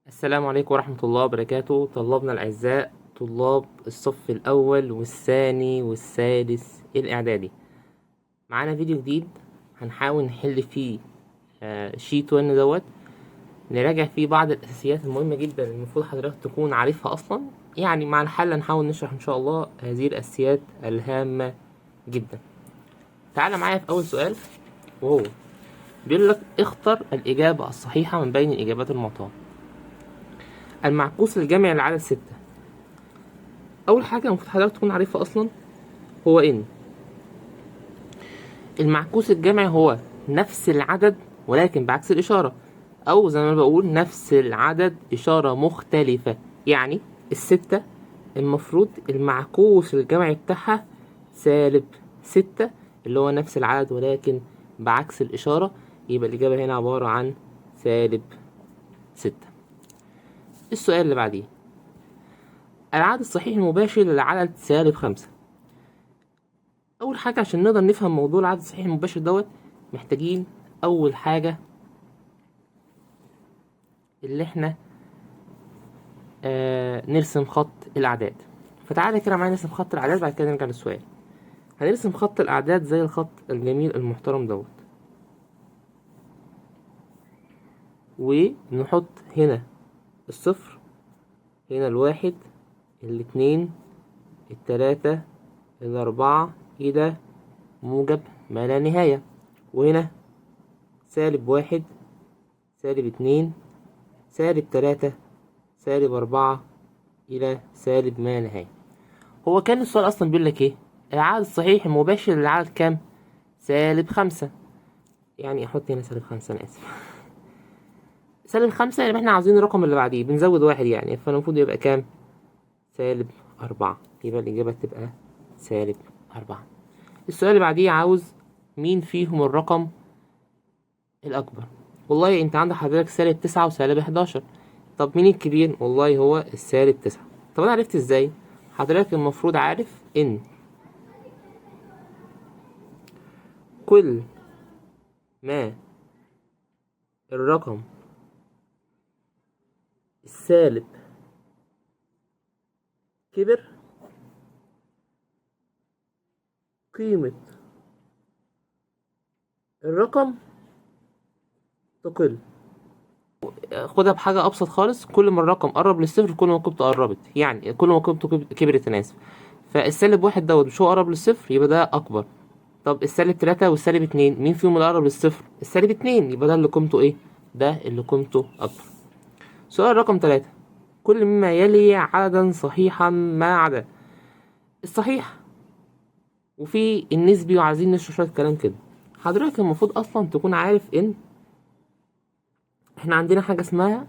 السلام عليكم ورحمة الله وبركاته، طلابنا الأعزاء، طلاب الصف الأول والثاني والثالث الإعدادي. معانا فيديو جديد هنحاول نحل فيه sheet 1 دوت، نراجع فيه بعض الأساسيات المهمة جدا المفروض حضرتك تكون عارفها أصلا. يعني مع الحل هنحاول نشرح إن شاء الله هذه الأساسيات الهامة جدا. تعال معايا في أول سؤال، وهو بيقول لك اختر الإجابة الصحيحة من بين الإجابات المعطاة. المعكوس الجمعي للعدد 6. أول حاجة المفروض حضرتك تكون عارفها أصلا هو إن المعكوس الجمعي هو نفس العدد ولكن بعكس الإشارة، أو زي ما بقول نفس العدد إشارة مختلفة. يعني الستة المفروض المعكوس الجمعي بتاعها سالب 6 اللي هو نفس العدد ولكن بعكس الإشارة، يبقى الإجابة هنا عبارة عن سالب 6. السؤال اللي بعديه، العدد الصحيح المباشر للعدد سالب 5. أول حاجة عشان نقدر نفهم موضوع العدد الصحيح المباشر دوت، محتاجين أول حاجة اللي احنا نرسم خط الأعداد. فتعالى كده معايا نرسم خط الأعداد، بعد كده نرجع للسؤال. هنرسم خط الأعداد زي الخط الجميل المحترم دوت، ونحط هنا الصفر، هنا الواحد، الاتنين، التلاتة، الأربعة، إلى موجب ما لا نهاية، وهنا سالب 1، سالب 2، سالب 3، سالب 4، إلى سالب ما لا نهاية. هو كان السؤال أصلا بيقول لك إيه؟ العدد الصحيح المباشر للعدد كام؟ سالب 5. يعني أحط هنا سالب 5، أنا آسف. سالب 5 يعني إحنا عاوزين الرقم اللي بعديه، بنزود 1 يعني، فالمفروض يبقى كام؟ سالب 4، يبقى الإجابة تبقى سالب 4. السؤال اللي بعديه عاوز مين فيهم الرقم الأكبر؟ والله أنت عندك حضرتك سالب 9 وسالب 11، طب مين الكبير؟ والله هو السالب 9. طب أنا عرفت إزاي؟ حضرتك المفروض عارف إن كل ما الرقم السالب كبر قيمة الرقم تقل. خدها بحاجة أبسط خالص، كل ما الرقم قرب للصفر كل ما قيمته قربت، يعني كل ما قيمته كبرت، أنا آسف. فالسالب 1 دوت مش هو قرب للصفر، يبقى ده أكبر. طب السالب 3 والسالب 2 مين فيهم اللي قرب للصفر؟ السالب 2، يبقى ده اللي قيمته إيه؟ ده اللي قيمته أكبر. سؤال رقم 3، كل مما يلي عددا صحيحا ما عدا الصحيح وفي النسبي، وعايزين نشرح شوية كلام كده. حضرتك المفروض أصلا تكون عارف إن إحنا عندنا حاجة اسمها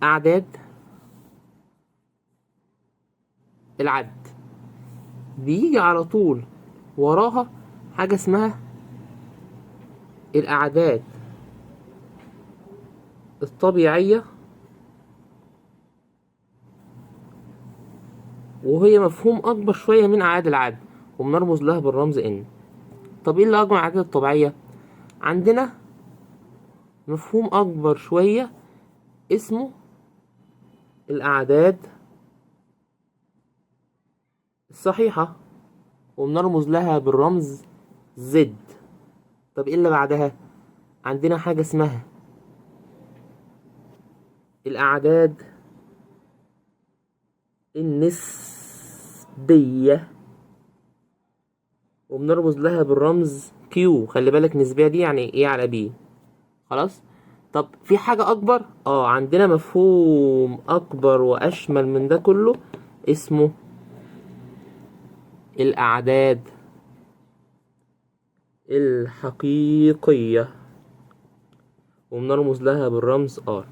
أعداد العد، بيجي على طول وراها حاجة اسمها الأعداد الطبيعية، وهي مفهوم أكبر شوية من أعداد العد، وبنرمز لها بالرمز N. طب إيه اللي أكبر من الأعداد الطبيعية؟ عندنا مفهوم أكبر شوية اسمه الأعداد الصحيحة، وبنرمز لها بالرمز Z. طب إيه اللي بعدها؟ عندنا حاجة اسمها الأعداد النسبية، وبنرمز لها بالرمز Q. خلي بالك نسبية دي يعني A على B. خلاص؟ طب في حاجة أكبر؟ عندنا مفهوم أكبر وأشمل من ده كله اسمه الأعداد الحقيقية، وبنرمز لها بالرمز R.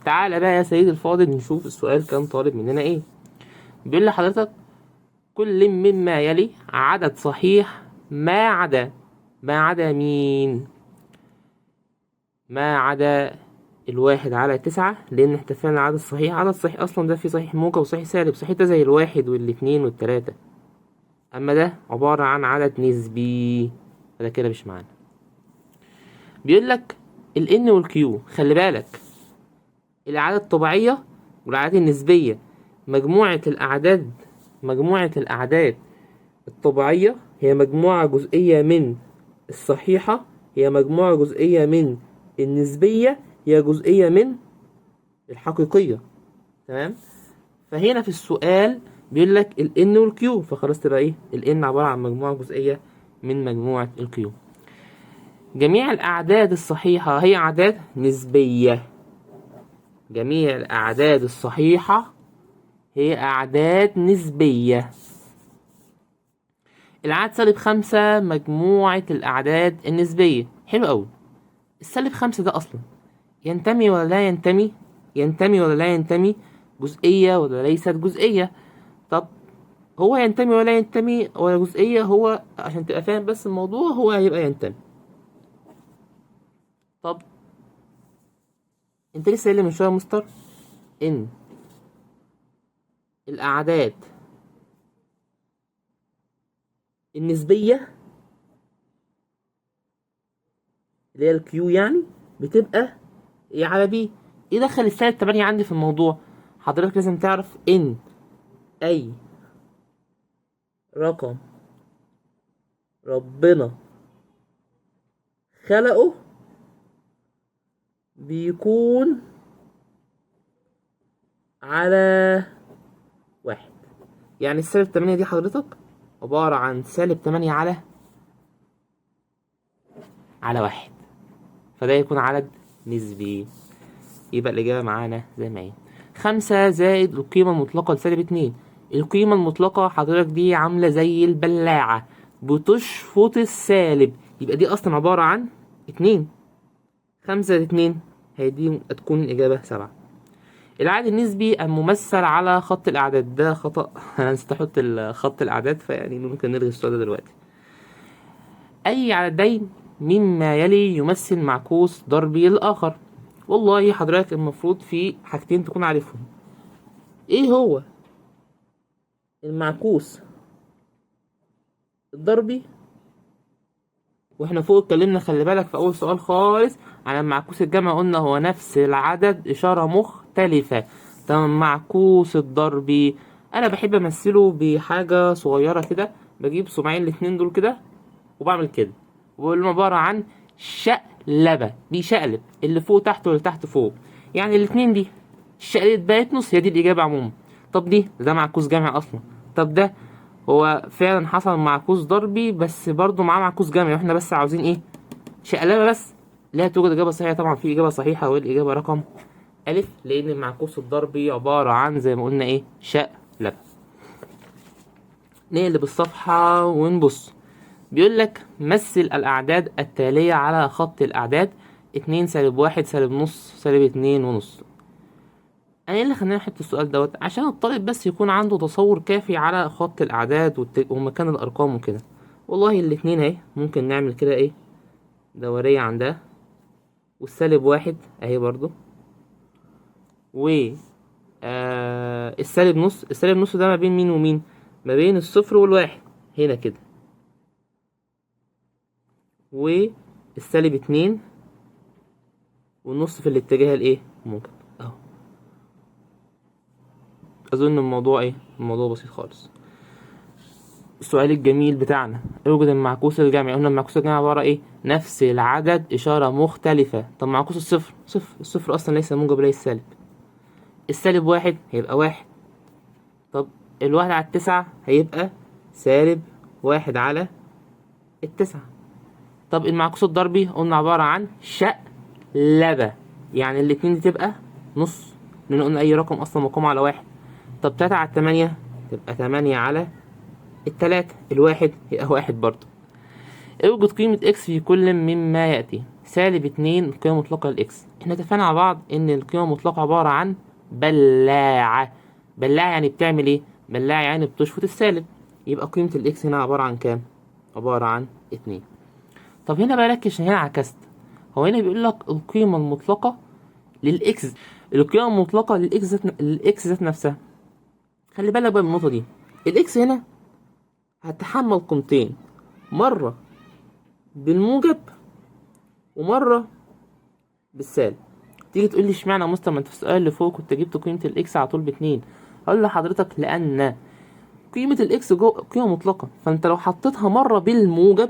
تعالى بقى يا سيدي الفاضل نشوف السؤال كان طالب مننا ايه. بيقول لحضرتك كل مما يلي عدد صحيح ما عدا، ما عدا مين؟ ما عدا 1 على 9، لأن احنا اتفقنا العدد الصحيح، عدد صحيح أصلا ده فيه صحيح موجب وصحيح سالب، صحيح ده زي 1 والاثنين والتلاتة، أما ده عبارة عن عدد نسبي، فده كده مش معانا. بيقول لك ال N وال Q. خلي بالك الأعداد الطبيعية والأعداد النسبية، مجموعة الأعداد الطبيعية هي مجموعة جزئية من الصحيحة، هي مجموعة جزئية من النسبية، هي جزئية من الحقيقية. تمام؟ فهنا في السؤال بيقول لك ال N وال Q، فخلاص تبقى ايه؟ ال N عبارة عن مجموعة جزئية من مجموعة ال Q. جميع الأعداد الصحيحة هي أعداد نسبية. جميع الأعداد الصحيحة هي أعداد نسبية. العدد سالب 5 مجموعة الأعداد النسبية. حلو أوي. السالب 5 ده أصلا ينتمي ولا لا ينتمي؟ ينتمي ولا لا ينتمي؟ جزئية ولا ليست جزئية؟ طب هو ينتمي ولا ينتمي ولا جزئية؟ هو عشان تبقى فاهم بس الموضوع، هو هيبقى ينتمي. طب انت لسه قايل من شوية يا مستر ان الأعداد النسبية اللي هي ال Q يعني بتبقى A على B. ايه دخل السالب 8 عندي في الموضوع؟ حضرتك لازم تعرف ان اي رقم ربنا خلقه بيكون على 1. يعني السالب 8 دي حضرتك عبارة عن سالب 8 على 1، فده يكون عدد نسبي. يبقى الإجابة معانا زي ما هي 5 زائد القيمة المطلقة لسالب 2. القيمة المطلقة حضرتك دي عاملة زي البلاعة بتشفط السالب، يبقى دي أصلا عبارة عن 2. 5 زائد 2 هي دي هتكون الإجابة 7. العدد النسبي الممثل على خط الأعداد، ده خطأ، أنا نسيت أحط خط الأعداد، فيعني ممكن نلغي السؤال ده دلوقتي. أي عددين مما يلي يمثل معكوس ضربي الآخر؟ والله حضرتك المفروض في حاجتين تكون عارفهم. إيه هو المعكوس الضربي؟ واحنا فوق اتكلمنا خلي بالك في أول سؤال خالص على معكوس الجمع، قلنا هو نفس العدد إشارة مختلفة. تمام. معكوس الضربي أنا بحب أمثلة بحاجة صغيرة كده، بجيب صباعين الاتنين دول كده وبعمل كده، وبقول لهم عبارة عن شقلبة، بيشقلب اللي فوق تحت واللي تحت فوق، يعني الاتنين دي الشقلبة بقت نص، هي دي الإجابة عموما. طب دي ده معكوس جمع أصلا، طب ده هو فعلا حصل معكوس ضربي بس برضو معاه معكوس جمعي، واحنا بس عاوزين ايه؟ شقلبة بس. لا توجد إجابة صحيحة، طبعا في إجابة صحيحة والإجابة رقم ألف، لأن المعكوس الضربي عبارة عن زي ما قلنا ايه؟ شقلبة. نقلب الصفحة ونبص، بيقول لك مثل الأعداد التالية على خط الأعداد 2 سالب 1 سالب نص سالب 2.5. أنا إيه اللي خلاني أحط السؤال دوت؟ عشان الطالب بس يكون عنده تصور كافي على خط الأعداد ومكان الأرقام وكده. والله الاتنين أهي ممكن نعمل كده إيه؟ دورية عندها، والسالب 1 أهي برضو، و السالب نص، السالب نص ده ما بين مين ومين؟ ما بين الصفر والواحد هنا كده، والسالب 2 والنص في الاتجاه الايه؟ موجب اهو. اظن الموضوع ايه؟ الموضوع بسيط خالص. السؤال الجميل بتاعنا اوجد المعكوس الجمعي. قلنا المعكوس الجمعي عبارة ايه؟ نفس العدد اشارة مختلفة. طب معكوس الصفر صفر، الصفر اصلا ليس موجب ليس سالب. السالب 1 هيبقى 1، طب الواحد على 9 هيبقى سالب 1 على 9. طب المعكوس الضربي قلنا عبارة عن شقلبة، يعني الاتنين دي تبقى نص، لأن قلنا أي رقم أصلا مقام على 1. طب 3 على 8 تبقى 8 على 3، الواحد يبقى 1 برضه. اوجد قيمة x في كل مما يأتي. سالب 2 قيمة مطلقة لل x، احنا اتفقنا مع بعض إن القيمة المطلقة عبارة عن بلاعة. بلاعة يعني بتعمل إيه؟ بلاعة يعني بتشفط السالب، يبقى قيمة ال x هنا عبارة عن كام؟ عبارة عن 2. طب هنا بقى ركز، هنا عكست، هو هنا بيقول لك القيمة المطلقة لل x، القيمة المطلقة لل x ذات نفسها. خلي بالك بقى من النقطة دي، ال x هنا هتحمل قيمتين، مرة بالموجب ومرة بالسالب. تيجي تقول لي اشمعنى يا مستر، ما انت في السؤال اللي فوق كنت جبت قيمة ال x على طول باتنين. هقول لحضرتك لأن قيمة ال x جوه قيمة مطلقة، فانت لو حطيتها مرة بالموجب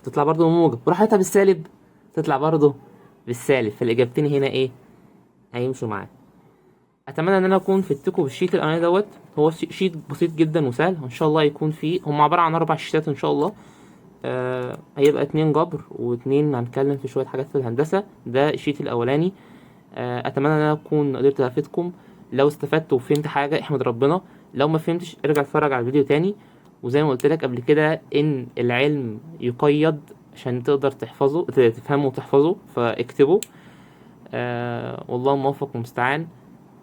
تطلع برضو بالموجب، ولو حطيتها بالسالب تطلع برضو بالسالب، فالإجابتين هنا ايه؟ هيمشوا معاك. اتمنى ان انا اكون فدتكم بال sheet الاولاني دوت، هو sheet بسيط جدا وسهل، وان شاء الله يكون فيه، هم عبارة عن 4 شيتات ان شاء الله. هيبقى 2 جبر واتنين هنتكلم في شوية حاجات في الهندسة. ده ال sheet الاولاني. اتمنى ان انا اكون قدرت افيدكم. لو استفدت وفهمت حاجة احمد ربنا، لو ما فهمتش ارجع اتفرج على الفيديو تاني. وزي ما قلت لك قبل كده ان العلم يقيد عشان تقدر تفهمه وتحفظه، فاكتبه. والله موفق ومستعان،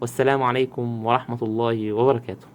والسلام عليكم ورحمة الله وبركاته.